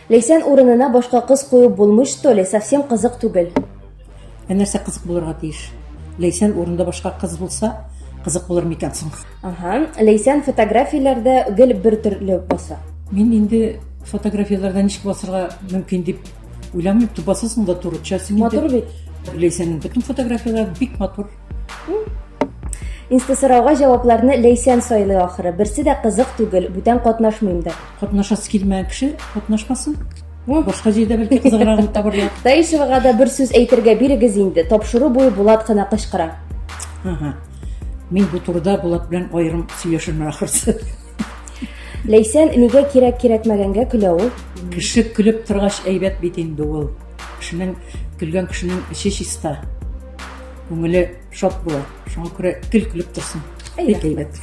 Ләйсән урынына башка кыз куеп булмый что ли? Совсем кызык түгел. Ә нәрсә кызык булырга тиеш? Ләйсән урында башка кыз булса, кызык булыр микән соң? Ага. Ләйсән фотографияләрдә гел бер төрле баса. Мин инде фотографияләрдә ничек басырга мөмкин дип уйламыйм. Басасың да туры төшәсең инде. Матур бит. Ләйсәннең бөтен фотографияләре бик матур. Инстасорауга җавапларны Ләйсән сайлый ахыры. Берсе дә кызык түгел, бүтән катнашмыйм да. Катнашасы килмәгән кеше катнашмасын. Башка җирдә бәлки кызыграгын табарлар. Таишевага да бер сүз әйтергә бирегез инде. Тапшыру буе Булат кына кычкыра. Ага. Мин бу турыда Булат белән аерым сөйләшермен ахрысы. Ләйсән нигә кирәк кирәкмәгәнгә көлә ул? Кеше көлеп торгач әйбәт бит инде ул. Кешенең көлгән кешенең эче чиста. Күңеле шат була. Шуңа күрә көл көлеп торсын. Бик әйбәт.